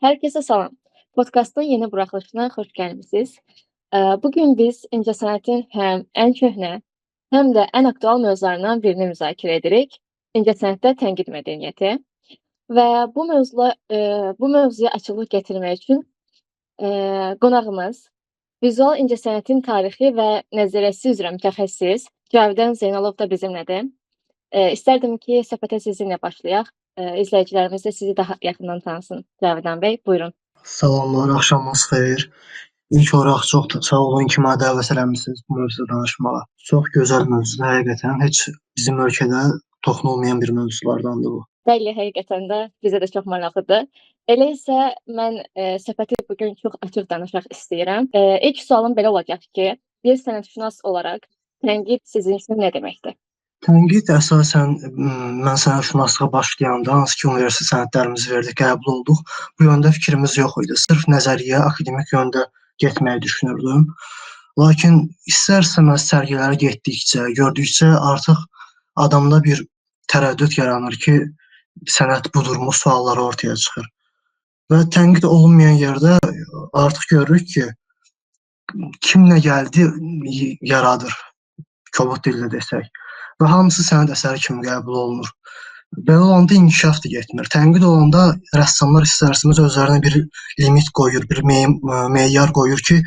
Hər kəsə salam. Podkastın yeni buraxılışına xoş gəlmisiniz. Bu gün biz incəsənətin həm ən köhnə, həm də ən aktual mövzularından birini müzakirə edirik. İncəsənətdə tənqid mədəniyyəti. Və bu mövzuya açıqlıq gətirmək üçün qonağımız vizual incəsənətin tarixi və nəzəriyyəsi üzrə mütəxəssis Cavidan Zeynalov da bizimlədir. İstərdim ki, söhbətə sizinlə başlayaq. İzləyicilərimiz də sizi daha yaxından tanısın. Cavidan bəy, buyurun. Salamlar, axşamınız xeyir. İlk olaraq çox da sağ olun ki, məni dəvət eləmisiniz bu mövzuda danışmağa. Çox gözəl mövzudur həqiqətən. Heç bizim ölkədə toxunulmayan bir mövzulardandır bu. Bəli, həqiqətən də bizə də çox maraqlıdır. Elə isə mən söhbəti bu gün çox açıq danışmaq istəyirəm. İlk sualım belə olacaq ki, bir sənətşünas olaraq tənqid sizin üçün nə deməkdir? Tənqid əsasən mən sənətşünaslığa başlayanda, hansı ki universitet sənədlərimizi verdik, qəbul olduq. Bu yöndə fikrimiz yox idi. Sırf nəzəriyyə, akademik yöndə getməyi düşünürdüm. Lakin istər-istəməz sərgilərə getdikcə, gördükcə artıq adamda bir tərəddüd yaranır ki, sənət budurmu sualları ortaya çıxır. Və tənqid olunmayan yerdə artıq görürük ki, kim nə gəldi yaradır, kobud dillə desək. Və hamısı sənət əsəri kimi qəbul olunur. Belə olanda inkişaf da getmir. Tənqid olanda rəssamlar istər-istəməz özlərinə bir limit qoyur, bir meyar qoyur ki,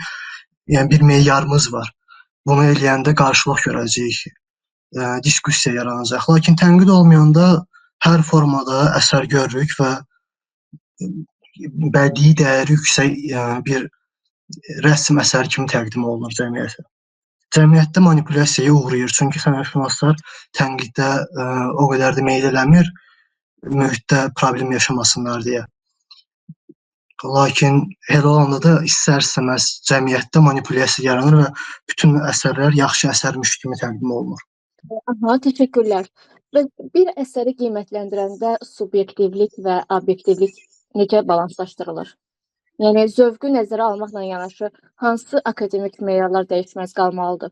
yəni bir meyarımız var. Bunu eləyəndə qarşılıq görəcəyik, diskussiya yaranacaq. Lakin tənqid olmayanda hər formada əsər görürük və bədii dəyəri yüksək bir rəsm əsəri kimi təqdim olunur cəmiyyətə. Cəmiyyətdə manipulyasiyaya uğrayır. Çünki sənətşünaslar tənqiddə o qədər də meyl eləmir, mühitdə problem yaşamasınlar deyə. Lakin elə olanda da istər-istəməz cəmiyyətdə manipulyasiya yaranır və bütün əsərlər yaxşı əsərmiş kimi təqdim olunur. Aha, təşəkkürlər. Və bir əsəri qiymətləndirəndə subyektivlik və obyektivlik necə balanslaşdırılır? Yəni zövqü nəzərə almaqla yanaşı hansı akademik meyarlar dəyişməz qalmalıdır?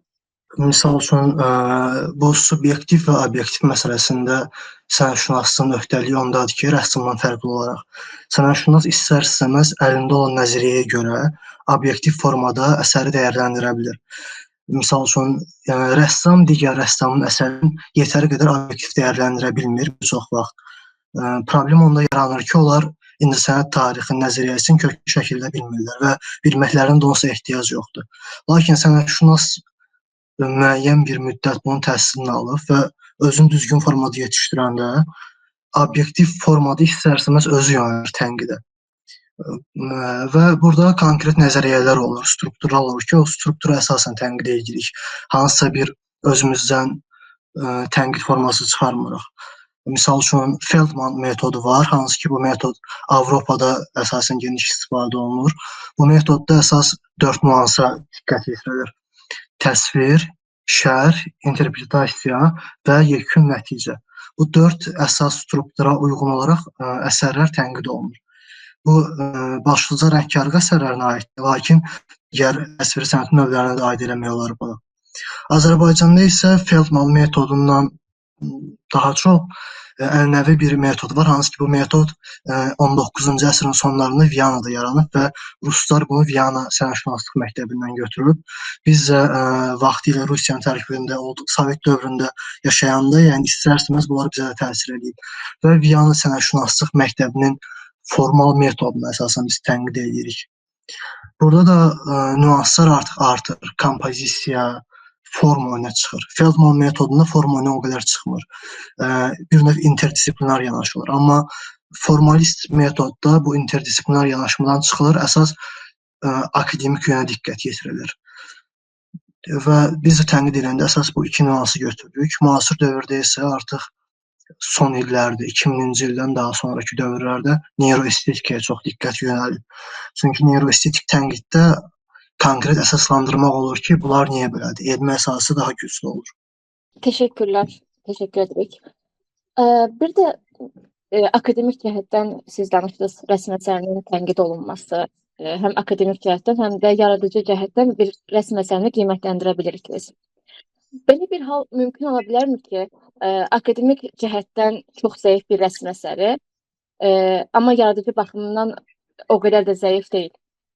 Misal üçün, bu subyektiv və obyektiv məsələsində sənətşünaslığın öhdəliyi ondadır ki, rəssamdan fərqli olaraq sənətşünas istər-istəməz əlində olan nəzəriyyəyə görə obyektiv formada əsəri dəyərləndirə bilir. Misal üçün, yəni rəssam digər rəssamın əsərini yetəri qədər obyektiv dəyərləndirə bilmir bir çox vaxt. Problem onda yaranır ki, onlar incəsənət tarixi nəzəriyyəsini köklü şəkildə bilmirlər və bilməklərinin də onsuz ehtiyac yoxdur. Lakin sənətşünas müəyyən bir müddət bunun təhsilini alıb və özünü düzgün formada yetişdirəndə obyektiv formada istər-istəməz özü yönəlir tənqidə. Və burada konkret nəzəriyyələr olur, strukturlar olur ki, o struktura əsasən tənqid edirik. Hansısa bir özümüzdən tənqid forması çıxarmırıq. Misal üçün Feldman metodu var, hansı ki bu metod Avropada əsasən geniş istifadə olunur. Bu metodda əsas 4 nüansa diqqət yetirilir. Təsvir, şərh, interpretasiya və yekun nəticə. Bu 4 əsas struktura uyğun olaraq əsərlər tənqid olunur. Bu başlıca rəngkarlıq əsərlərinə aiddir, lakin digər təsviri sənət növlərinə də aid eləmək olar bunu. Azərbaycanda isə Feldman metodundan daha çox ənənəvi bir metod var, hansı ki bu metod 19-cu əsrin sonlarında Viyanada yaranıb və ruslar bunu Viyana sənətşünaslıq məktəbindən götürüb. Biz də vaxtilə Rusiyanın tərkibində olduq, Sovet dövründə yaşayanda, yəni istər-istəməz bunlar bizə də təsir eləyib. Və Viyana sənətşünaslıq məktəbinin formal metoduna əsasən biz tənqid edirik. Burada da nüanslar artıq artır. Kompozisiya, forma önə çıxır. Feldman metodunda forma önə o qədər çıxmır. Bir növ interdisiplinar yanaşılır. Amma formalist metodda bu interdisiplinar yanaşmadan çıxılır, əsas akademik yönə diqqət yetirilir. Və biz də tənqid edəndə əsas bu iki nüansı götürdük. Müasir dövrdə isə artıq son illərdə, 2000-ci ildən daha sonrakı dövrlərdə neuroestetikaya çox diqqət yönəlib. Çünki neuroestetik tənqiddə konkret əsaslandırmaq olur ki, bunlar niyə belədir? Elmi əsası daha güclü olur. Təşəkkürlər. Təşəkkür edirik. Bir də akademik cəhətdən siz danışdınız, rəsm əsərinin tənqid olunması, həm akademik cəhətdən, həm də yaradıcı cəhətdən bir rəsm əsərini qiymətləndirə bilirik biz. Belə bir hal mümkün ola bilərmi ki, akademik cəhətdən çox zəif bir rəsm əsəri, amma yaradıcı baxımdan o qədər də zəif deyil?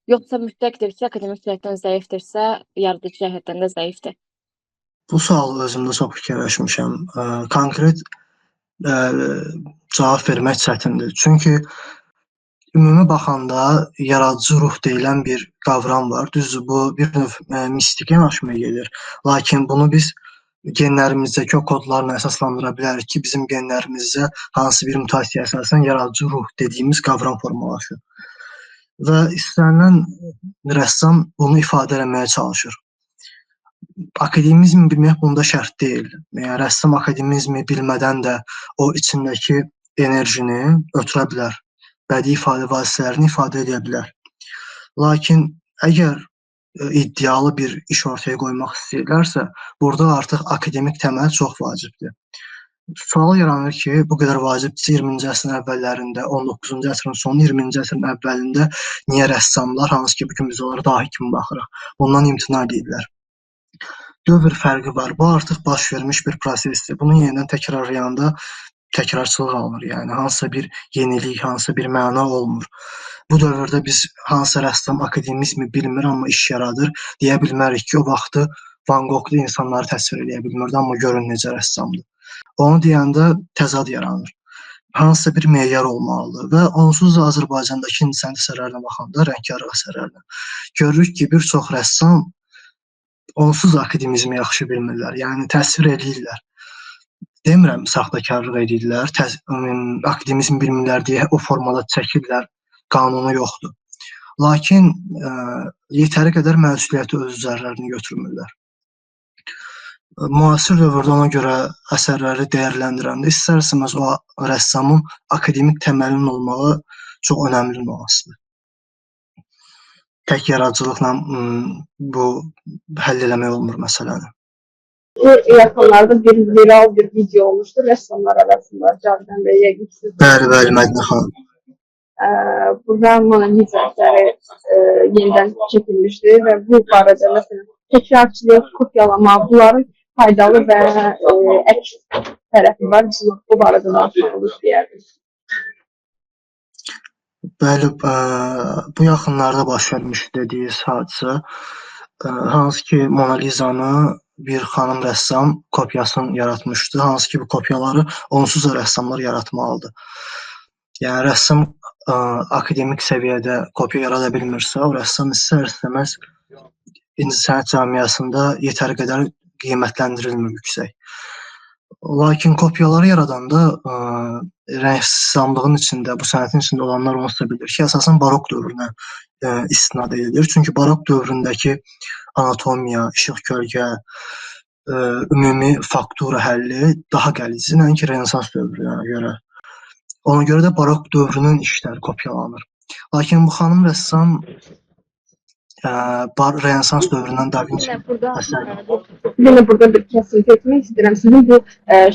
Yoxsa mütləqdir ki, akademik cəhətdən zəifdirsə, yaradıcı cəhətdən də zəifdir? Bu sualı özümdə çox fikirləşmişəm. Konkret cavab vermək çətindir. Çünki ümumi baxanda yaradıcı ruh deyilən bir qavram var. Düzdür, bu bir növ mistik yanaşmaya gedir. Lakin bunu biz genlərimizdəki o kodlarla əsaslandıra bilərik ki, bizim genlərimizdə hansı bir mutasiyaya əsasən yaradıcı ruh dediyimiz qavram formalaşır. Və istənilən rəssam bunu ifadə eləməyə çalışır. Akademizmi bilmək bunda şərt deyil. Yəni rəssam akademizmi bilmədən də o içindəki enerjini ötürə bilər. Bədii ifadə vasitələrini ifadə edə bilər. Lakin əgər iddialı bir iş ortaya qoymaq istəyirlərsə, burada artıq akademik təməl çox vacibdir. Sual yaranır ki, bu qədər vacibdirsə 20-ci əsrin əvvəllərində, 19-cu əsrin sonu, 20-ci əsrin əvvəlində niyə rəssamlar, hansı ki, bu gün biz onlara dahi kimi baxırıq, bundan imtina edirlər. Dövr fərqi var. Bu artıq baş vermiş bir prosesdir. Bunu yenidən təkrarlayanda təkrarçılıq alınır. Yəni hansısa bir yenilik, hansısa bir məna olmur. Bu dövrdə biz hansısa rəssam akademizmi bilmir, amma iş yaradır deyə bilmərik ki, o vaxtı Van Goghlu insanları təsvir eləyə bilmirdi, amma görün necə rəssamdır. Onu deyəndə təzad yaranır. Hansısa bir meyar olmalıdır və onsuz da Azərbaycandakı incəsənət əsərlərinə baxanda, rəngkarlıq əsərlərinə görürük ki, bir çox rəssam onsuz da akademizmi yaxşı bilmirlər. Yəni təsvir eləyirlər. Demirəm saxtakarlıq edirlər, akademizm bilmirlər deyə o formada çəkirlər, qanunu yoxdur. Lakin yetəri qədər məsuliyyəti öz üzərlərinə götürmürlər. Müasir dövrdə ona görə əsərləri dəyərləndirəndə istər-istəməz o rəssamın akademik təməlinin olmağı çox önəmli nüansdır. Tək yaradıcılıqla bu həll eləmək olmur məsələni. Bu yaxınlarda bir viral bir video olmuştu rəssamlar arasında. Cavidan bəy, yəqin ki, siz də Bəli, bəli, Mədinə xanım. Burada Mona Lisa əsəri yenidən çəkilmişdi və bu barədə məsələn təkrarçılıq, kopyalama, bunların faydalı və əks tərəfi var. Siz bu barədə danışmağı istəyərdim. Bəli, bu yaxınlarda baş vermiş dediyiniz hadisə, hansı ki Mona Lizanı bir xanım rəssam kopyasını yaratmışdı, hansı ki bu kopyaları onsuz da rəssamlar yaratmalıdır. Yəni rəssam akademik səviyyədə kopya yarada bilmirsə, o rəssam istər-istəməz incəsənət cəmiyyəsində yetəri qədər qiymətləndirilmir yüksək. Lakin kopyaları yaradanda rəssamlığın içində, bu sənətin içində olanlar onsuz da bilir ki, əsasən barok dövrünə istinad edilir. Çünki barok dövründəki anatomiya, işıq kölgə, ümumi faktura həlli daha qəlizdir, nəinki Renesans dövrünə görə. Ona görə də barok dövrünün işləri kopyalanır. Lakin bu xanım rəssam Renesans dövründən Da Vinci əsəri. Yenə burada bir kəsinti etmək istəyirəm. Sizin bu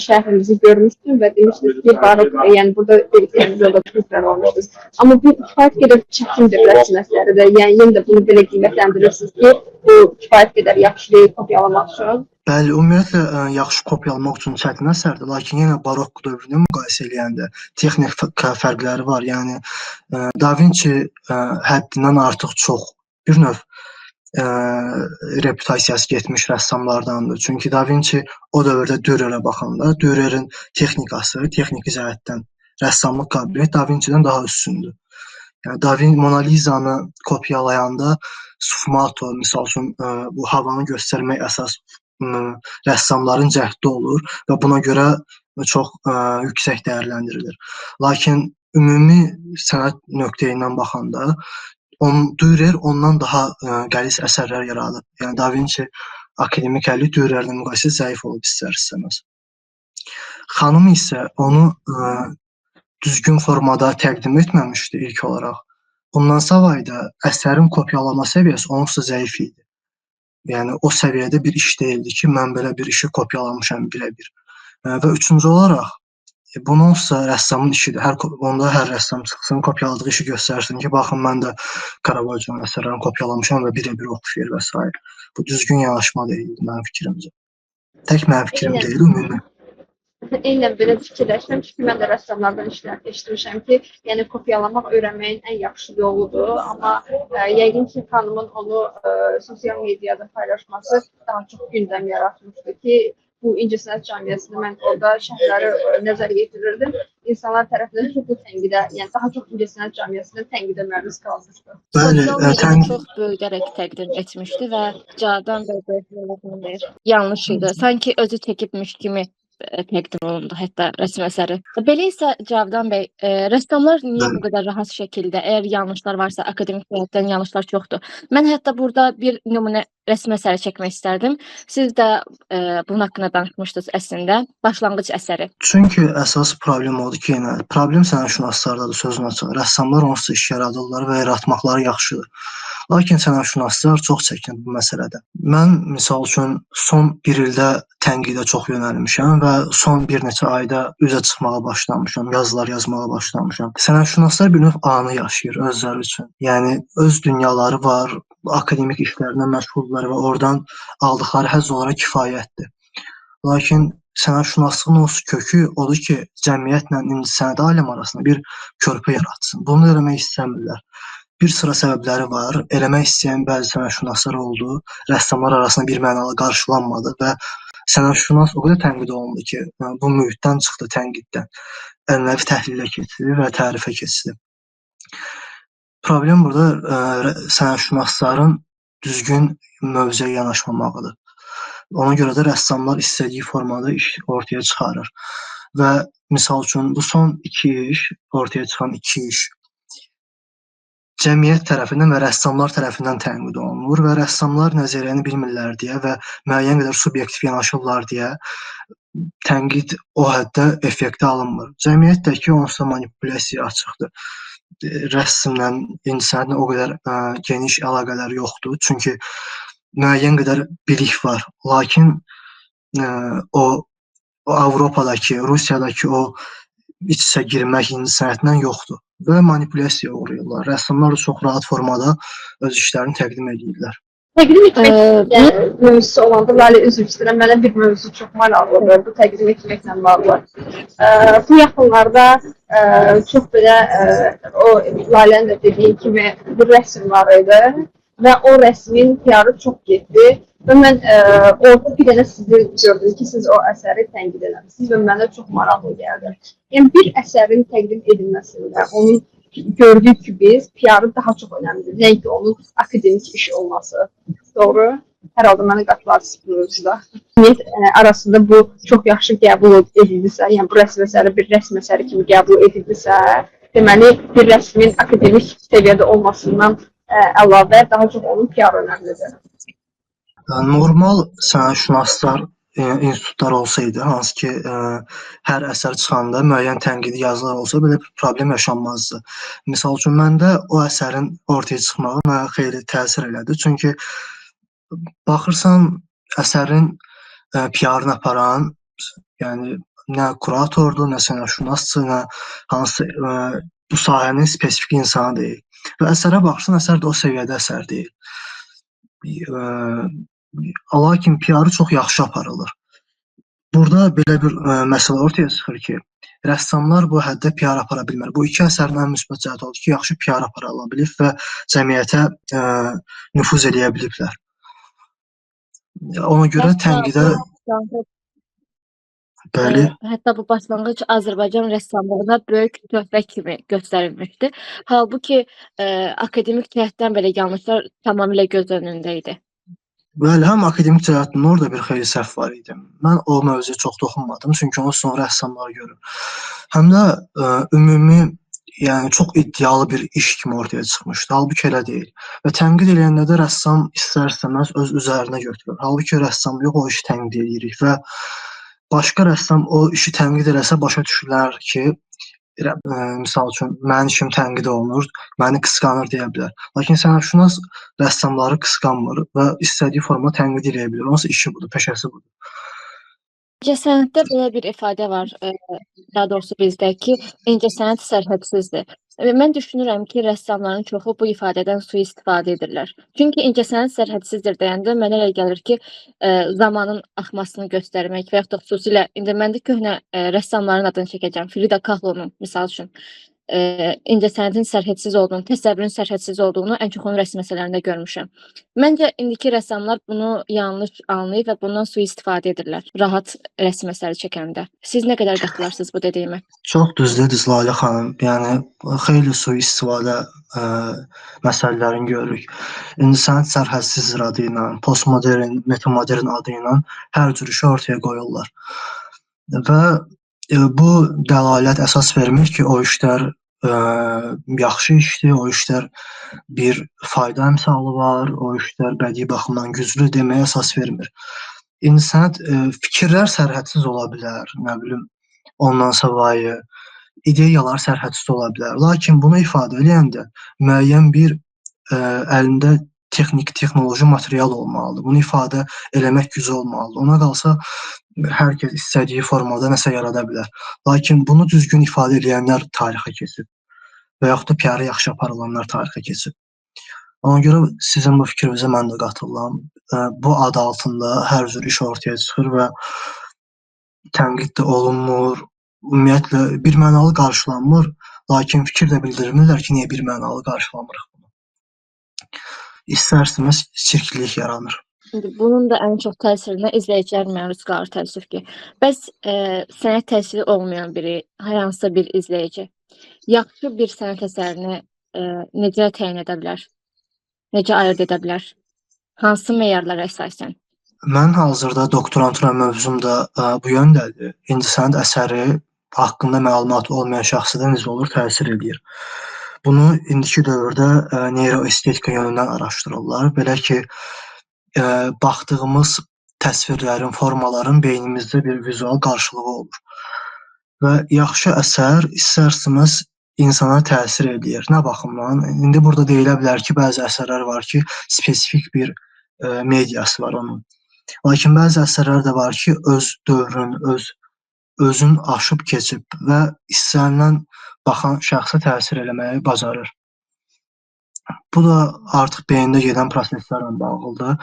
şərhinizi görmüşdüm və demişdiniz ki, barok, yəni burada dedikləriniz orada tezlər olmuşdunuz. Amma bu kifayət qədər çətindir rəsm əsəri də. Yəni yenə də bunu belə qiymətləndirirsiniz ki, bu kifayət qədər yaxşı deyil kopyalamaq üçün. Bəli, ümumiyyətlə yaxşı kopyalamaq üçün çətin əsərdir, lakin yenə barok dövrünü müqayisə eləyəndə texnik fərqləri var. Yəni Da Vinci həddindən artıq çox bir növ reputasiyası getmiş rəssamlardandır. Çünki Da Vinci o dövrdə Dürerə baxanda, Dürerin texnikası, texniki cəhətdən rəssamlıq qabiliyyəti Da Vincidən daha üstündür. Yəni Da Vinci Mona Lizanı kopyalayanda sfumato, misal üçün bu havanı göstərmək əsas rəssamların cəhdi olur və buna görə çox yüksək dəyərləndirilir. Lakin ümumi sənət nöqteyindən baxanda Dürer ondan daha qəliz əsərlər yaradıb. Yəni Da Vinci akademik əlli Dürerlə müqayisədə zəif olub istər-istəməz. Xanım isə onu düzgün formada təqdim etməmişdi ilk olaraq. Bundan savayı da əsərin kopyalama səviyyəsi onsuz da zəif idi. Yəni o səviyyədə bir iş deyildi ki, mən belə bir işi kopyalamışam birebir. Və üçüncü olaraq bunun onsuz da rəssamın işidir. Onda hər rəssam çıxsın, kopyaladığı işi göstərsin ki, baxın mən də Caravaggio'nun əsərlərini kopyalamışam və birebir oxşayır və s. Bu düzgün yanaşma deyildi mənim fikrimcə. Tək mənim fikrim deyil, ümumi. Eynən belə fikirləşirəm, çünki mən də rəssamlardan eşitmişəm ki, yəni kopyalamaq öyrənməyin ən yaxşı yoludur, amma yəqin ki, xanımın onu sosial mediada paylaşması daha çox gündəm yaratmışdı ki, bu incəsənət cəmiyyətində mən orada şərhləri nəzər yetirirdim. İnsanlar tərəfindən çoxlu tənqidə, yəni daha çox incəsənət cəmiyyətində tənqidə məruz qalmışdı. Bəli, Sosial mediada çox böyüdərək təqdim etmişdi və Cavidan bəy yanlış idi. Sanki özü çəkibmiş kimi təqdim olundu hətta rəsm əsəri. Belə isə Cavidan bəy, rəssamlar niyə bu qədər rahat şəkildə, əgər yanlışlar varsa, akademik cəhətdən yanlışlar çoxdur. Mən hətta burada bir nümunə rəsm əsəri çəkmək istərdim. Siz də bunun haqqında danışmışdınız əslində, başlanğıc əsəri. Çünki əsas problem odur ki, yəni problem sənətşünaslardadır, sözün açığı. Rəssamlar onsuz iş yaradırlar və yaratmaqları yaxşıdır. Lakin sənətşünaslar çox çəkinir bu məsələdə. Mən misal üçün son bir ildə tənqidə çox yönəlmişəm və son bir neçə ayda üzə çıxmağa başlamışam, yazılar yazmağa başlamışam. Sənətşünaslar bir növ anı yaşayır özləri üçün. Yəni öz dünyaları var, akademik işlərlə məşğuldurlar və oradan aldıqları həzz onlara kifayətdir. Lakin sənətşünaslığın o kökü odur ki, cəmiyyətlə incəsənət aləmi arasında bir körpü yaratsın. Bunu eləmək istəmirlər. Bir sıra səbəbləri var. Eləmək istəyən bəzi sənətşünaslar oldu. Rəssamlar arasında bir mənalı qarşılanmadı və sənətşünas o qədər tənqid olundu ki, bu mühitdən çıxdı, tənqiddən. Ənənəvi təhlilə keçdi və tərifə keçdi. Problem burada sənətşünasların düzgün mövzuya yanaşmamağıdır. Ona görə də rəssamlar istədiyi formada iş ortaya çıxarır. Və misal üçün bu son iki iş, ortaya çıxan iki iş cəmiyyət tərəfindən və rəssamlar tərəfindən tənqid olunur və rəssamlar nəzəriyyəni bilmirlər deyə və müəyyən qədər subyektiv yanaşırlar deyə tənqid o həddə effektə alınmır. Cəmiyyətdəki onsuz da manipulyasiya açıqdır. Rəsmlə, incəsənətlə o qədər geniş əlaqələr yoxdur. Çünki müəyyən qədər bilik var. Lakin o Avropadakı, Rusiyadakı o iç-içə girmək incəsənətlə yoxdur və manipulyasiyaya uğrayırlar. Rəssamlar da çox rahat formada öz işlərini təqdim edirlər. Təqdim etmək yəni, mövzusu olanda, Lalə, üzr istəyirəm, mənə bir mövzu çox maraqlıdır, bu təqdim etməklə bağlı. Bu yaxınlarda çox belə, o Lalənin də dediyi kimi bir rəsm var idi və o rəsmin PR-ı çox getdi və mən orada bir dənə sizi gördüm ki, siz o əsəri tənqid eləmisiniz və mənə çox maraqlı gəldi. Yəni, bir əsərin təqdim edilməsində onun gördük ki, biz PR-ı daha çox önəmlidir, nəinki onun akademik iş olması. Doğru? Hər halda mənə qatılarsınız bu mövzuda. Ümumiyyət arasında bu çox yaxşı qəbul edildisə, yəni bu rəsm əsəri bir rəsm əsəri kimi qəbul edildisə, deməli bir rəsmin akademik səviyyədə olmasından əlavə daha çox onun PR önəmlidir. Normal sənətşünaslar institutlar olsaydı, hansı ki hər əsər çıxanda müəyyən tənqidi yazılar olsa, belə bir problem yaşanmazdı. Misal üçün, məndə o əsərin ortaya çıxmağı mənə xeyli təsir elədi. Çünki baxırsan, əsərin PR-ını aparan, yəni nə kuratordur, nə sənətşünasdır, nə hansı bu sahənin spesifik insanı deyil. Və əsərə baxırsan, əsər də o səviyyədə əsər deyil. Lakin PR-ı çox yaxşı aparılır. Burada belə bir məsələ ortaya çıxır ki, rəssamlar bu həddə PR apara bilmir. Bu iki əsərin ən müsbət cəhəti oldu ki, yaxşı PR apara bilib və cəmiyyətə nüfuz eləyə biliblər. Ona görə tənqidə... Bəli. Hətta bu başlanğıc Azərbaycan rəssamlığına böyük töhfə kimi göstərilmişdi. Halbuki akademik cəhətdən belə yanlışlar tamamilə göz önündə idi. Bəli, həm akademik cəhətdən orada bir xeyli səhv var idi. Mən o mövzuya çox toxunmadım, çünki onu sonra rəssamlar görür. Həm də ümumi, yəni çox iddialı bir iş kimi ortaya çıxmışdı. Halbuki elə deyil. Və tənqid eləyəndə də rəssam istər-istəməz öz üzərinə götürür. Halbuki rəssam yox, o işi tənqid edirik və başqa rəssam o işi tənqid eləsə başa düşürlər ki, misal üçün, mənim işim tənqid olunur, məni qısqanır deyə bilər. Lakin sənətşünas rəssamları qısqanmır və istədiyi formada tənqid eləyə bilər. Onsuz işi budur, peşəsi budur. İncəsənətdə belə bir ifadə var, daha doğrusu bizdə ki, incəsənət sərhədsizdir. Mən düşünürəm ki, rəssamların çoxu bu ifadədən sui-istifadə edirlər. Çünki incəsənət sərhədsizdir deyəndə mənə elə gəlir ki, zamanın axmasını göstərmək və yaxud da xüsusilə indi mən də köhnə rəssamların adını çəkəcəm. Frida Kahlo'nun misal üçün incəsənətin sərhədsiz olduğunu, təsəvvürün sərhədsiz olduğunu ən çox onun rəsm əsərlərində görmüşəm. Məncə indiki rəssamlar bunu yanlış anlayıb və bundan sui-istifadə edirlər rahat rəsm əsəri çəkəndə. Siz nə qədər qatılırsınız bu dediyimə? Çox düz dediniz Lalə xanım. Yəni xeyli sui-istifadə məsələlərini görürük. İndi sənət sərhədsizdir adı ilə, postmodern, metamodern adı ilə hər cür işi ortaya qoyurlar. Və bu dəlalət əsas vermir ki, o işlər yaxşı işdir, o işlər bir fayda əmsalı var, o işlər bədii baxımdan güclü deməyə əsas vermir. İndi sənət fikirlər sərhədsiz ola bilər, nə bilim, ondan savayı ideyalar sərhədsiz ola bilər. Lakin bunu ifadə eləyəndə müəyyən bir əlində texnik, texnoloji material olmalıdır. Bunu ifadə eləmək gücü olmalıdır. Ona qalsa hər kəs istədiyi formada nəsə yarada bilər. Lakin bunu düzgün ifadə eləyənlər tarixə keçib və yaxud da PR-ı yaxşı aparılanlar tarixə keçib. Ona görə sizin bu fikrinizə mən də qatılıram. Bu ad altında hər cür iş ortaya çıxır və tənqid də olunmur. Ümumiyyətlə birmənalı qarşılanmır, lakin fikir də bildirmirlər ki, niyə birmənalı qarşılamırıq bunu. İstər-istəməz çirklilik yaranır. İndi bunun da ən çox təsirinə izləyicilər məruz qalır təəssüf ki. Bəs sənət təhsili olmayan biri, hər hansısa bir izləyici yaxşı bir sənət əsərini necə təyin edə bilər? Necə ayırd edə bilər? Hansı meyarlara əsasən? Mən hazırda doktorantura mövzum da bu yöndədir. İncəsənət əsəri haqqında məlumatı olmayan şəxsdə necə olur, təsir eləyir. Bunu indiki dövrdə neyroestetika yönündən araşdırırlar. Belə ki, baxdığımız təsvirlərin, formaların beynimizdə bir vizual qarşılığı olur. Və yaxşı əsər istər-istəməz insana təsir eləyir. Nə baxımdan? İndi burada deyilə bilər ki, bəzi əsərlər var ki, spesifik bir mediası var onun. Lakin bəzi əsərlər də var ki, öz dövrün, özün aşıb keçib və istənilən baxan şəxsə təsir eləməyi bacarır. Bu da artıq beyində gedən proseslərlə bağlıdır.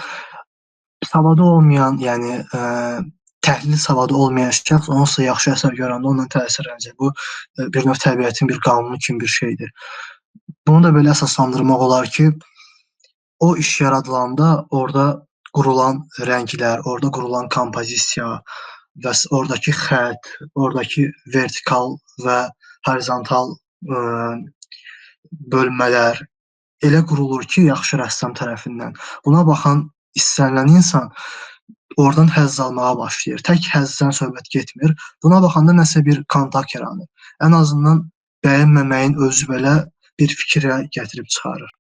Savadı olmayan, yəni təhlil savadı olmayan şəxs onsuz da yaxşı əsər görəndə ondan təsirlənəcək. Bu bir növ təbiətin bir qanunu kimi bir şeydir. Bunu da belə əsaslandırmaq olar ki, o iş yaradılanda orada qurulan rənglər, orada qurulan kompozisiya və oradakı xətt, oradakı vertikal və horizontal bölmələr elə qurulur ki, yaxşı rəssam tərəfindən. Buna baxan istənilən insan oradan həzz almağa başlayır. Tək həzzdən söhbət getmir. Buna baxanda nəsə bir kontakt yaranır. Ən azından bəyənməməyin özü belə bir fikrə gətirib çıxarır.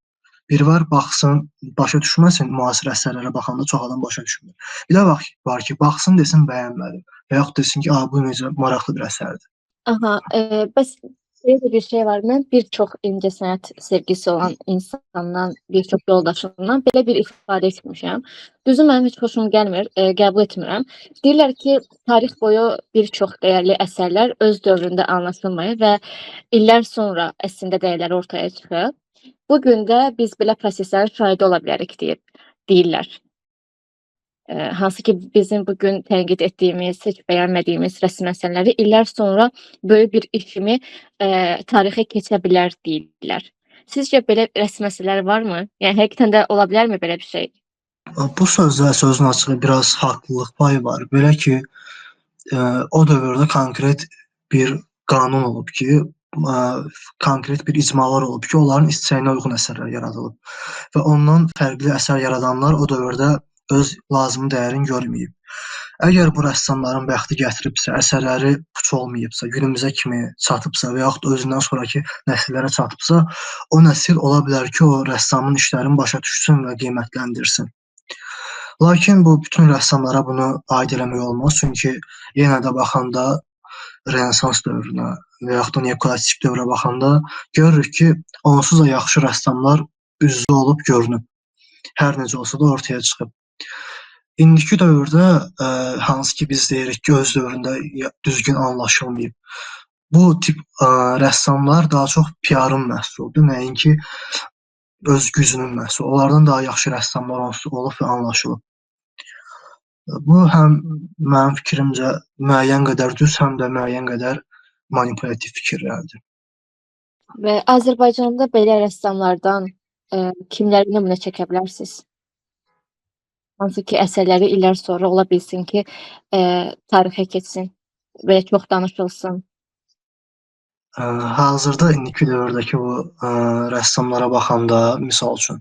Bir var baxsın, başa düşməsin, müasir əsərlərə baxanda çox adam başa düşmür. Bir də var ki, baxsın desin bəyənmədim və yaxud desin ki, bu necə maraqlı bir əsərdir. Aha, bəs belə də bir şey var. Mən bir çox incəsənət sevgisi olan insandan, bir çox yoldaşımdan belə bir ifadə eşitmişəm. Düzü mənim heç xoşum gəlmir, qəbul etmirəm. Deyirlər ki, tarix boyu bir çox dəyərli əsərlər öz dövründə anlaşılmayıb və illər sonra əslində dəyərləri ortaya çıxıb. Bu gün də biz belə proseslərin şahidi ola bilərik deyirlər. Hansı ki bizim bu gün tənqid etdiyimiz, heç bəyənmədiyimiz rəsm əsərləri illər sonra böyük bir iş kimi tarixə keçə bilər deyirlər. Sizcə belə rəsm əsərləri varmı? Yəni həqiqətən də ola bilərmi belə bir şey? Bu sözdə sözün açığı biraz haqlılıq payı var. Belə ki, o dövrdə konkret bir qanun olub ki, konkret bir icmalar olub ki, onların istəyinə uyğun əsərlər yaradılıb və ondan fərqli əsər yaradanlar o dövrdə öz lazımi dəyərini görməyib. Əgər bu rəssamların bəxti gətiribsə, əsərləri puç olmayıbsa, günümüzə kimi çatıbsa və yaxud özündən sonrakı nəsillərə çatıbsa, o nəsil ola bilər ki, o rəssamın işlərini başa düşsün və qiymətləndirsin. Lakin bu bütün rəssamlara bunu aid eləmək olmaz, çünki yenə də baxanda Renesans dövrünə və yaxud da neoklassik dövrə baxanda görürük ki, onsuz da yaxşı rəssamlar üzlü olub görünüb. Hər necə olsa da ortaya çıxıb. İndiki dövrdə hansı ki biz deyirik ki, öz dövründə düzgün anlaşılmayıb. Bu tip rəssamlar daha çox PR-ın məhsuludur, nəinki öz gücünün məhsulu. Onlardan daha yaxşı rəssamlar onsuz olub və anlaşılıb. Bu həm mənim fikrimcə müəyyən qədər düz, həm də müəyyən qədər manipulyativ fikirlərdir. Və Azərbaycanda belə rəssamlardan kimləri nümunə çəkə bilərsiniz? Hansı ki, əsərləri illər sonra ola bilsin ki, tarixə keçsin və çox danışılsın. Hazırda indiki dövrdəki bu rəssamlara baxanda, misal üçün,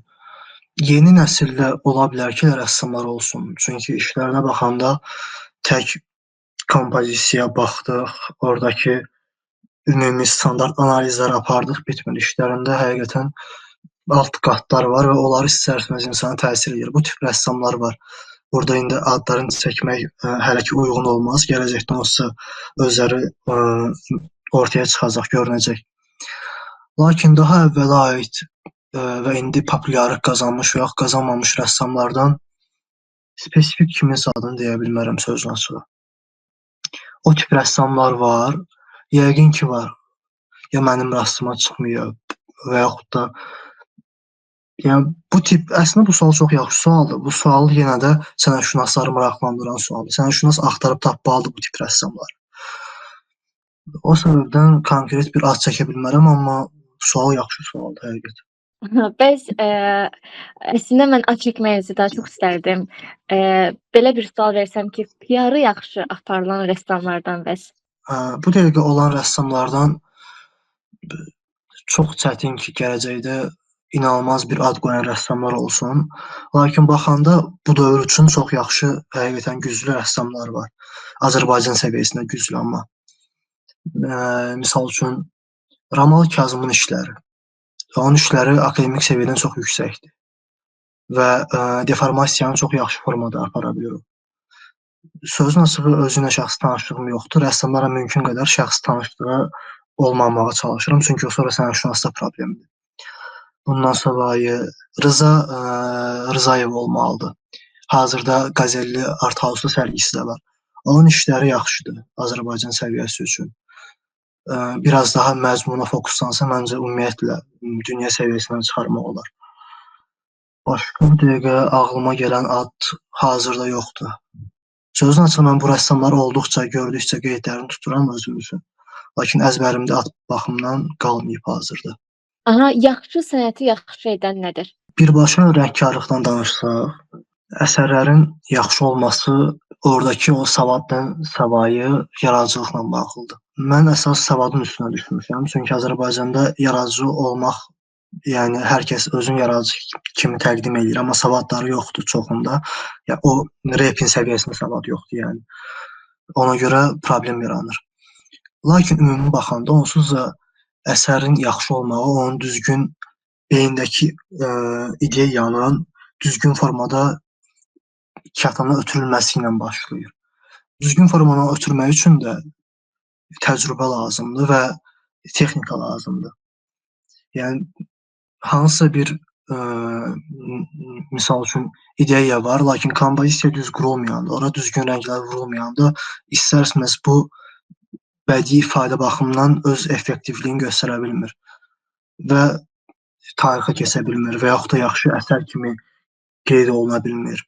yeni nəsildə ola bilər ki, rəssamlar olsun. Çünki işlərinə baxanda tək kompozisiyaya baxdıq, oradakı ümumi standart analizlər apardıq, bitmir. İşlərində həqiqətən alt qatlar var və onlar istər-istəməz insana təsir edir. Bu tip rəssamlar var. Burada indi adlarını çəkmək hələ ki uyğun olmaz. Gələcəkdə olsa özləri ortaya çıxacaq, görünəcək. Lakin daha əvvələ aid və indi populyarlıq qazanmış və yaxud qazanmamış rəssamlardan spesifik kiminsə adını deyə bilmərəm sözün açığı. O tip rəssamlar var, yəqin ki var. Ya mənim rastıma çıxmıyor və yaxud da yəni bu tip, əslində bu sual çox yaxşı sualdır. Bu sual yenə də sənətşünasları maraqlandıran sualdır. Sənətşünas axtarıb tapmalıdır bu tip rəssamları. O səbəbdən konkret bir ad çəkə bilmərəm, amma sual yaxşı sualdır həqiqətən. Bəs əslində mən ad çəkməyinizi daha çox istərdim. Belə bir sual versəm ki, PR-ı yaxşı aparılan rəssamlardan bəs? Bu dəqiqə olan rəssamlardan çox çətin ki, gələcəkdə inanılmaz bir ad qoyan rəssamlar olsun. Lakin baxanda bu dövr üçün çox yaxşı, həqiqətən güclü rəssamlar var. Azərbaycan səviyyəsində güclü amma. Misal üçün, Ramal Kazımın işləri. Onun işləri akademik səviyyədən çox yüksəkdir və deformasiyanı çox yaxşı formada apara bilir o. Sözün açığı özü ilə şəxsi tanışlığım yoxdur. Rəssamlarla mümkün qədər şəxsi tanışlığı olmamağa çalışıram. Çünki o sonra sənətşünasda problemdir. Bundan savayı Rıza Rzayev olmalıdır. Hazırda Qazelli Art House-da sərgisi də var. Onun işləri yaxşıdır Azərbaycan səviyyəsi üçün. Biraz daha məzmuna fokuslansa, məncə ümumiyyətlə dünya səviyyəsinə çıxarmaq olar. Başqa bu dəqiqə ağlıma gələn ad hazırda yoxdur. Sözün açığı mən bu rəssamları olduqca, gördükcə qeydlərini tuturam özüm üçün. Lakin əzbərimdə ad baxımından qalmayıb hazırda. Aha, yaxşı sənəti yaxşı edən nədir? Birbaşa rəngkarlıqdan danışsaq, əsərlərin yaxşı olması oradakı o savaddan savayı yaradıcılıqla bağlıdır. Mən əsas savadın üstünə düşmüşəm. Çünki Azərbaycanda yaradıcı olmaq, yəni hər kəs özünü yaradıcı kimi təqdim eləyir, amma savadları yoxdur çoxunda. Ya o repin səviyyəsində savad yoxdur, yəni. Ona görə problem yaranır. Lakin ümumi baxanda onsuz da əsərin yaxşı olmağı, onun düzgün beyindəki ideyanın düzgün formada kağıtdan ötürülməsi ilə başlayır. Düzgün formada ötürmək üçün də təcrübə lazımdır və texnika lazımdır. Yəni hansısa bir misal üçün ideya var, lakin kompozisiya düz qurulmayanda, ora düzgün rənglər vurulmayanda istər-istəməz bu bədii ifadə baxımından öz effektivliyini göstərə bilmir və tarixə keçə bilmir və yaxud da yaxşı əsər kimi qeyd oluna bilmir.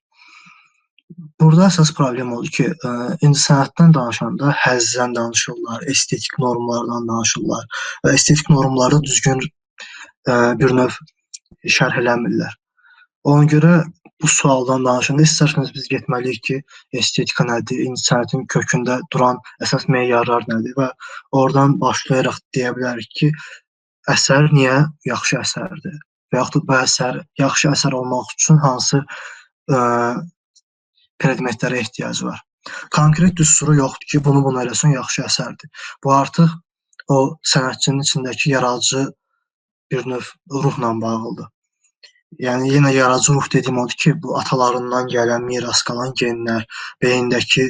Burada əsas problem odur ki, indi sənətdən danışanda həzzdən danışırlar, estetik normlardan danışırlar və estetik normları düzgün bir növ şərh eləmirlər. Ona görə bu sualdan danışanda istərsəniz biz getməliyik ki, estetika nədir, indi sənətin kökündə duran əsas meyarlar nədir və oradan başlayaraq deyə bilərik ki, əsər niyə yaxşı əsərdir və yaxud da bu əsər yaxşı əsər olmaq üçün hansı predmetlərə ehtiyacı var. Konkret düsturu yoxdur ki, bunu eləsin, yaxşı əsərdir. Bu artıq o sənətçinin içindəki yaradıcı bir növ ruhla bağlıdır. Yəni yenə yaradıcı ruh dediyim odur ki, bu atalarından gələn, miras qalan genlər, beyindəki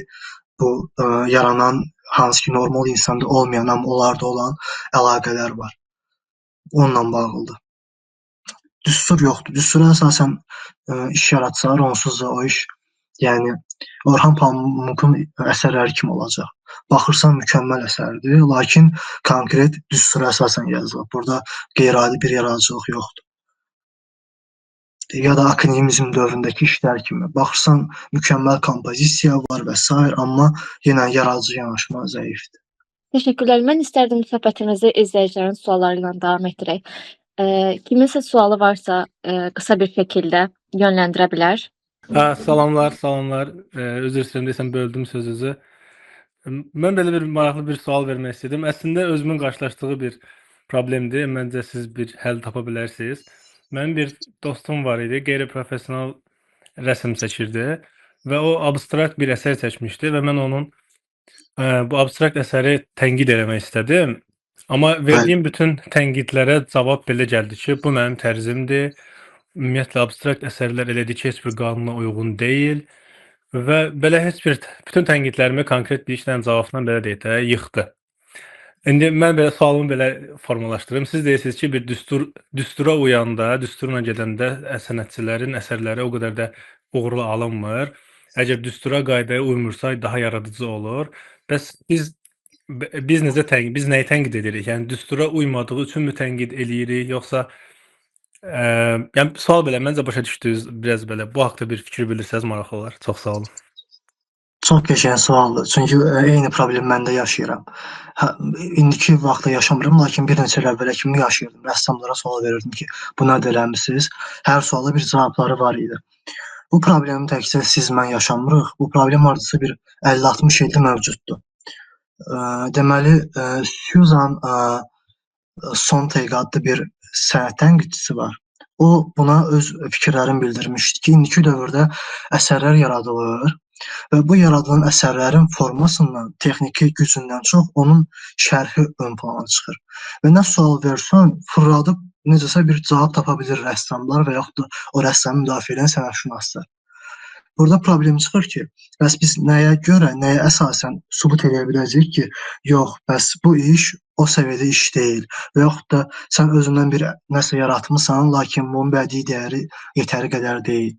bu yaranan, hansı ki normal insanda olmayan, amma onlarda olan əlaqələr var. Onunla bağlıdır. Düstur yoxdur. Düstura əsasən iş yaratsalar, onsuz da o iş, yəni Orhan Pamukun əsərləri kimi olacaq. Baxırsan mükəmməl əsərdir, lakin konkret düstura əsasən yazılıb. Burada qeyri-adi bir yaradıcılıq yoxdur. Ya da akademizm dövründəki işlər kimi. Baxırsan mükəmməl kompozisiya var və sair, amma yenə yaradıcı yanaşma zəifdir. Təşəkkürlər. Mən istərdim söhbətimizi izləyicilərin sualları ilə davam etdirək. Kiminsə sualı varsa, qısa bir şəkildə yönləndirə bilər. Salamlar, salamlar. Üzr istəyirəm desəm böldüm sözünüzü. Mən belə bir maraqlı bir sual vermək istədim. Əslində özümün qarşılaşdığı bir problemdir. Məncə siz bir həll tapa bilərsiniz. Mənim bir dostum var idi, qeyri-professional rəsm çəkirdi və o abstrakt bir əsər çəkmişdi və mən onun bu abstrakt əsəri tənqid eləmək istədim. Amma verdiyim bütün tənqidlərə cavab belə gəldi ki, bu mənim tərzimdir. Ümumiyyətlə abstrakt əsərlər elədir ki, heç bir qanuna uyğun deyil və belə heç bir bütün tənqidlərimi konkret bir işlə cavabla belə deyək də yıxdı. İndi mən belə sualımı belə formalaşdırım. Siz deyirsiniz ki, bir düstura uyanda, düsturla gedəndə sənətçilərin əsərləri o qədər də uğurlu alınmır. Əgər düstura, qaydaya uymursa, daha yaradıcı olur. Bəs biz necə tənqid, biz nəyi tənqid edirik? Yəni düstura uymadığı üçünmü tənqid eləyirik, yoxsa yəni sual belə məncə başa düşdünüz biraz belə. Bu haqda bir fikir bildirsəniz maraqlı olar. Çox sağ olun. Çox qəşəng sualdır. Çünki eyni problemi mən də yaşayıram. Hə, indiki vaxtda yaşamıram, lakin bir neçə il əvvələ kimi yaşayırdım. Rəssamlara sual verirdim ki, bu nədir eləmisiniz? Hər suala bir cavabları var idi. Bu problemi təkcə siz mən yaşamırıq. Bu problem hardasa bir 50-60 ildir mövcuddur. Deməli, Susan Sontag adlı bir sənət tənqidçisi var. O buna öz fikirlərini bildirmişdi ki, indiki dövrdə əsərlər yaradılır və bu yaradılan əsərlərin formasından, texniki gücündən çox onun şərhi ön plana çıxır. Və nə sual versən, fırladıb necəsə bir cavab tapa bilir rəssamlar və yaxud da o rəssamı müdafiə edən sənətşünaslar. Burada problem çıxır ki, bəs biz nəyə görə, nəyə əsasən sübut eləyə biləcəyik ki, yox, bəs bu iş o səviyyədə iş deyil və yaxud da sən özündən bir nəsə yaratmısan, lakin bunun bədii dəyəri yetəri qədər deyil.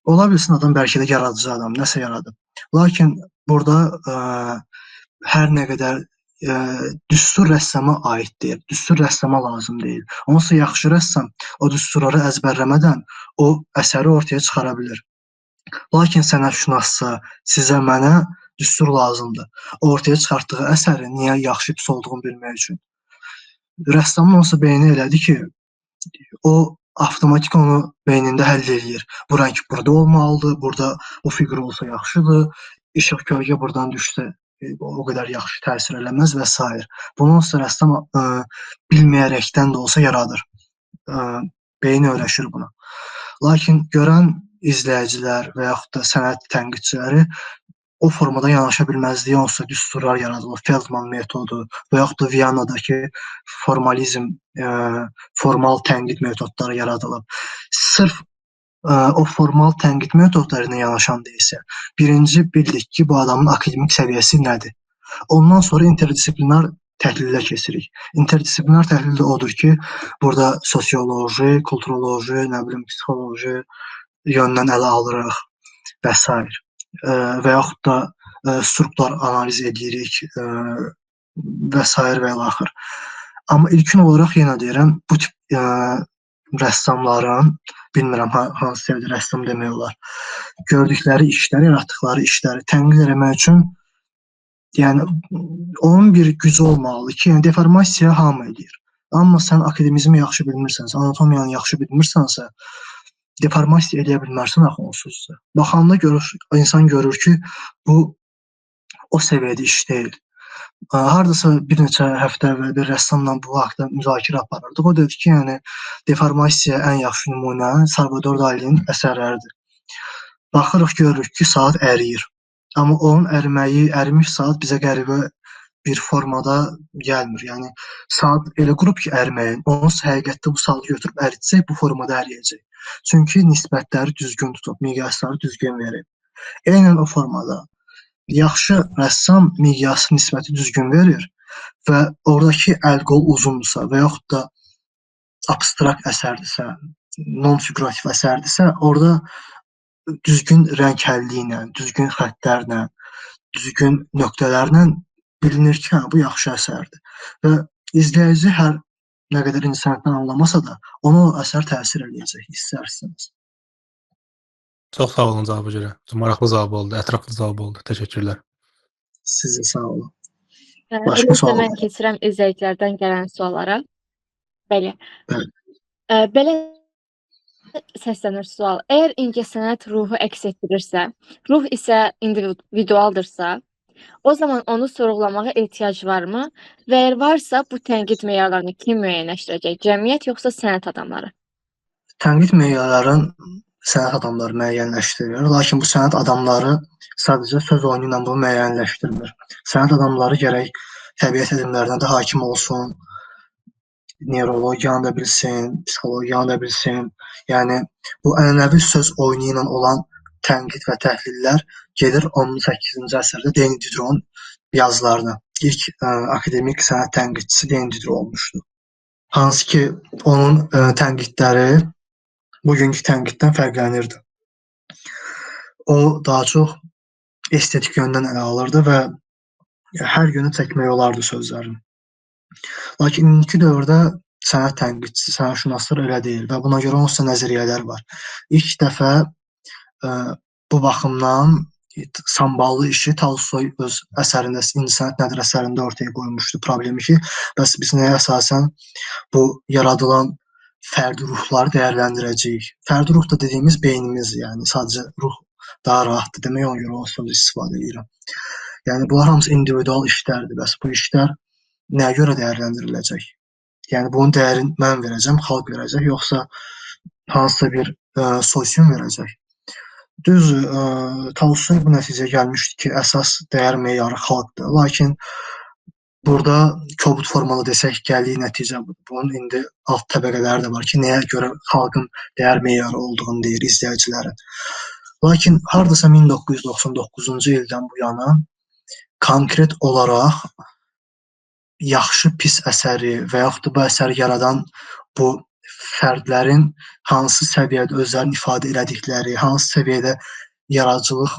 Ola bilsin adam bəlkə də yaradıcı adam, nəsə yaradıb. Lakin burada hər nə qədər düstur rəssama aid deyil, düstur rəssama lazım deyil. Onsuz yaxşı rəssam o düsturları əzbərləmədən o əsəri ortaya çıxara bilir. Lakin sənətşünassa, sizə, mənə düstur lazımdır. Ortaya çıxartdığı əsəri niyə yaxşı pis olduğunu bilmək üçün. Rəssamın onsuz beyni elədi ki, o avtomatik onu beynində həll eləyir. Bu rəng burada olmalıdır, burada bu fiqur olsa yaxşıdır, işıq kölgə buradan düşsə o qədər yaxşı təsir eləməz və sair. Bunu onsuz rəssam bilməyərəkdən də olsa yaradır. Beyin öyrəşir buna. Lakin görən izləyicilər və yaxud da sənət tənqidçiləri o formada yanaşa bilməzliyi onsuz da düsturlar yaradılır. Feldman metodu və yaxud da Viyanadakı formalizm, formal tənqid metodları yaradılıb. Sırf o formal tənqid metodlarına yanaşan deyilsə, birinci bildik ki, bu adamın akademik səviyyəsi nədir? Ondan sonra interdisiplinar təhlilə keçirik. İnterdisiplinar təhlil də odur ki, burada sosioloji, kulturoloji, nə bilim, psixoloji yöndən ələ alırıq və sair. Və yaxud da struktur analiz edirik və sair və ilaxır. Amma ilkin olaraq yenə deyirəm, bu tip rəssamların, bilmirəm hansı səviyyədə rəssam demək olar, gördükləri işləri, yaratdıqları işləri tənqid eləmək üçün, yəni onun bir gücü olmalıdır ki, yəni deformasiya hamı eləyir. Amma sən akademizmi yaxşı bilmirsənsə, anatomiyanı yaxşı bilmirsənsə, deformasiya eləyə bilmərsən axı onsuz da. Baxanda görür, insan görür ki, bu o səviyyədə iş deyil. Hardasa bir neçə həftə əvvəl bir rəssamla bu haqda müzakirə aparırdıq. O dedi ki, yəni deformasiya ən yaxşı nümunə Salvador Dalinin əsərləridir. Baxırıq, görürük ki, saat əriyir. Amma onun əriməyi, ərimiş saat bizə qəribə bir formada gəlmir. Yəni saat elə qurub ki, əriməyin. Onsuz həqiqətdə bu saatı götürüb əritsək, bu formada əriyəcək. Çünki nisbətləri düzgün tutub, miqyasları düzgün verib. Eynən o formada yaxşı rəssam miqyası nisbəti düzgün verir və oradakı əl-qol uzundursa və yaxud da abstrakt əsərdirsə, non-figurativ əsərdirsə, orada düzgün rəng həlli ilə, düzgün xəttlərlə, düzgün nöqtələrlə bilinir ki, hə, bu yaxşı əsərdir. Və izləyici hər nə qədər incəsənətdən anlamasa da, ona o əsər təsir eləyəcək, istər-istəməz. Çox sağ olun cavaba görə. Çox maraqlı cavab oldu, ətraflı cavab oldu. Təşəkkürlər. Siz də sağ olun. Başqa Elə isə sual mən keçirəm izləyicilərdən gələn suallara. Bəli. Bəli. Belə səslənir sual. Əgər incəsənət ruhu əks etdirirsə, ruh isə individualdırsa, o zaman onu sorğulamağa ehtiyac varmı? Və əgər varsa, bu tənqid meyarlarını kim müəyyənləşdirəcək? Cəmiyyət yoxsa sənət adamları? Tənqid meyarlarını sənət adamları müəyyənləşdirir. Lakin bu sənət adamları sadəcə söz oyunu ilə bunu müəyyənləşdirmir. Sənət adamları gərək təbiət elmlərinə də hakim olsun, nevrologiyanı da bilsin, psixologiyanı da bilsin. Yəni bu ənənəvi söz oyunu ilə olan tənqid və təhlillər gedir 18-ci əsrdə Denis Diderotun yazılarına. İlk akademik sənət tənqidçisi Denis Diderot olmuşdu. Hansı ki onun tənqidləri bugünkü tənqiddən fərqlənirdi. O daha çox estetik yöndən ələ alırdı və hər yönə çəkmək olardı sözlərini. Lakin indiki dövrdə sənət tənqidçisi, sənətşünaslar elə deyil və buna görə onsuz da nəzəriyyələr var. İlk dəfə bu baxımdan samballı işi Tolstoy öz əsərində, İncəsənət nədir əsərində ortaya qoymuşdu problemi ki, bəs biz nəyə əsasən bu yaradılan fərdi ruhları dəyərləndirəcəyik. Fərdi ruh da dediyimiz beynimiz, yəni sadəcə ruh daha rahatdır demək, ona görə o sözü istifadə edirəm. Yəni bunlar hamısı individual işlərdir. Bəs bu işlər nəyə görə dəyərləndiriləcək? Yəni bunun dəyərini mən verəcəm, xalq verəcək, yoxsa hansısa bir sosium verəcək? Düz, Tolstoy bu nəticəyə gəlmişdi ki, əsas dəyər meyarı xalqdır. Lakin burada kobud formada desək, gəldiyi nəticə budur. Bunun indi alt təbəqələri də var ki, nəyə görə xalqın dəyər meyarı olduğunu deyir izləyicilərin. Lakin hardasa 1999-cu ildən bu yana konkret olaraq yaxşı, pis əsəri və yaxud da bu əsəri yaradan bu fərdlərin hansı səviyyədə özlərini ifadə elədikləri, hansı səviyyədə yaradıcılıq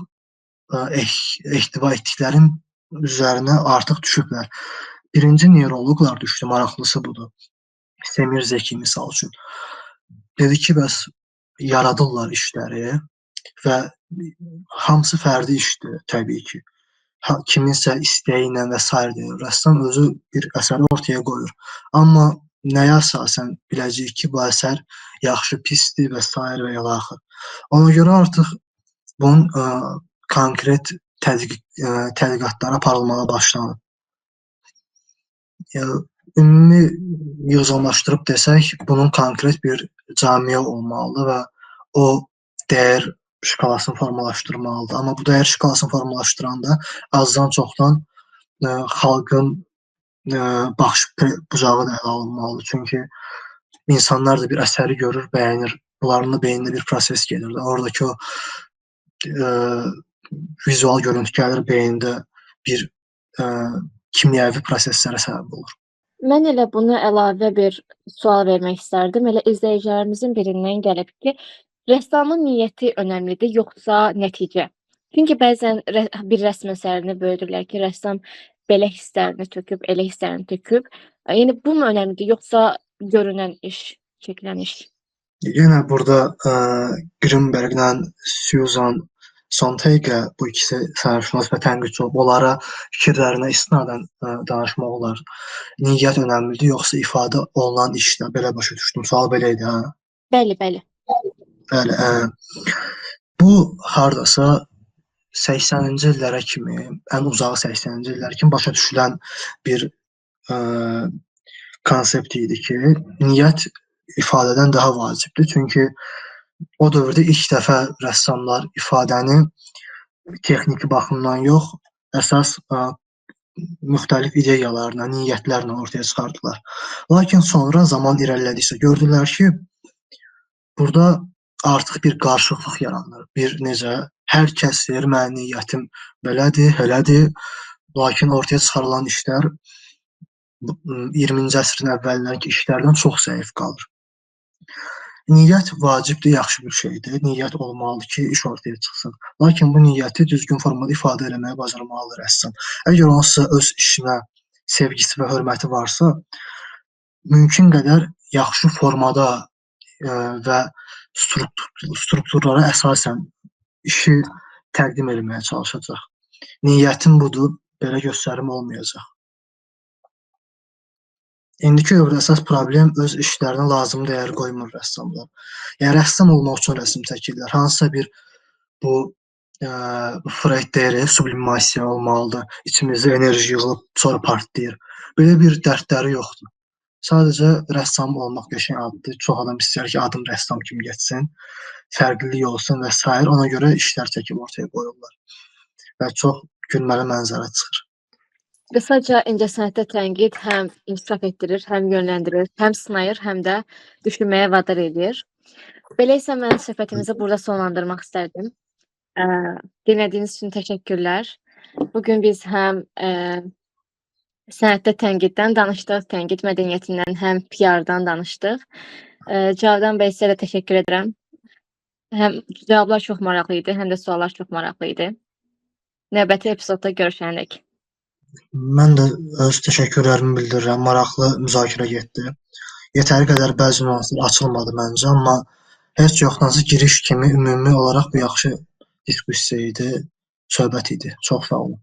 ehtiva etdiklərinin üzərinə artıq düşüblər. Birinci neyroloqlar düşdü, maraqlısı budur. Semir Zeki misal üçün. Dedi ki, bəs yaradırlar işləri və hamısı fərdi işdir təbii ki. Kiminsə istəyi ilə və s. deyir. Rəssam özü bir əsəri ortaya qoyur. Amma nəyə əsasən biləcəyik ki, bu əsər yaxşı, pisdir və s. və ilə axır. Ona görə artıq bunun konkret tədqiqatları aparılmağa başlanıb. Yəni, ümumi yığcamlaşdırıb desək, bunun konkret bir camiə olmalıdır və o dəyər şkalasını formalaşdırmalıdır. Amma bu dəyər şkalasını formalaşdıranda azdan çoxdan xalqın baxış bucağı da ələ alınmalıdır. Çünki insanlar da bir əsəri görür, bəyənir. Bunların da beynində bir proses gedir. Oradakı o vizual görüntü gəlir beyində bir kimyəvi proseslərə səbəb olur. Mən elə buna əlavə bir sual vermək istərdim. Elə izləyicilərimizin birindən gəlib ki, rəssamın niyyəti önəmlidir, yoxsa nəticə? Çünki bəzən bir rəsm əsərini böyüdürlər ki, rəssam belə hisslərini töküb, elə hisslərini töküb. Yəni bu mu önəmlidir, yoxsa görünən iş, çəkilən iş? Yenə burada Greenberglə Susan Sontag bu ikisi sənətşünas və tənqidçi olub. Onlara fikirlərinə istinadən danışmaq olar. Niyyət önəmlidir, yoxsa ifadə olunan işdə? Belə başa düşdüm. Sual belə idi, hə? Bəli, bəli. Bəli, bu hardasa 80-ci illərə kimi, ən uzağı 80-ci illər kimi başa düşülən bir konsept idi ki, niyyət ifadədən daha vacibdir. Çünki o dövrdə ilk dəfə rəssamlar ifadəni texniki baxımdan yox, əsas müxtəlif ideyalarla, niyyətlərlə ortaya çıxardılar. Lakin sonra zaman irəlilədikcə gördülər ki, burada artıq bir qarışıqlıq yaranır. Bir necə, hər kəs deyir, mənim niyyətim belədir, elədir. Lakin ortaya çıxarılan işlər 20-ci əsrin əvvəlindəki işlərdən çox zəif qalır. Niyyət vacibdir, yaxşı bir şeydir. Niyyət olmalıdır ki, iş ortaya çıxsın. Lakin bu niyyəti düzgün formada ifadə eləməyi bacarmalıdır rəssam. Əgər onsa öz işinə sevgisi və hörməti varsa, mümkün qədər yaxşı formada və strukturlara əsasən işi təqdim etməyə çalışacaq. Niyyətim budur, belə göstərim olmayacaq. İndiki dövrdə əsas problem öz işlərinə lazımi dəyər qoymur rəssamlar. Yəni rəssam olmaq üçün rəsm çəkirlər. Hansısa bir bu Freud deyir, sublimasiya olmalıdır. İçimizdə enerji yığılıb sonra partlayır. Belə bir dərdləri yoxdur. Sadəcə rəssam olmaq qəşəng addır. Çox adam istəyir ki, adım rəssam kimi getsin, fərqlilik olsun və sair. Ona görə işlər çəkib ortaya qoyurlar. Və çox gülməli mənzərə çıxır. Qısaca, incəsənətdə tənqid həm inkişaf etdirir, həm yönləndirir, həm sınayır, həm də düşünməyə vadar eləyir. Belə isə mən söhbətimizi burada sonlandırmaq istərdim. Dinlədiyiniz üçün təşəkkürlər. Bugün biz həm sənətdə tənqiddən danışdıq, tənqid mədəniyyətindən, həm PR-dan danışdıq. Cavidan bəy, sizə də təşəkkür edirəm. Həm cavablar çox maraqlı idi, həm də suallar çox maraqlı idi. Növbəti epizodda görüşənədək. Mən də öz təşəkkürlərimi bildirirəm. Maraqlı müzakirə getdi. Yetəri qədər bəzi nüanslar açılmadı məncə, amma heç yoxdansa giriş kimi ümumi olaraq bu yaxşı diskussiya idi, söhbət idi. Çox sağ olun.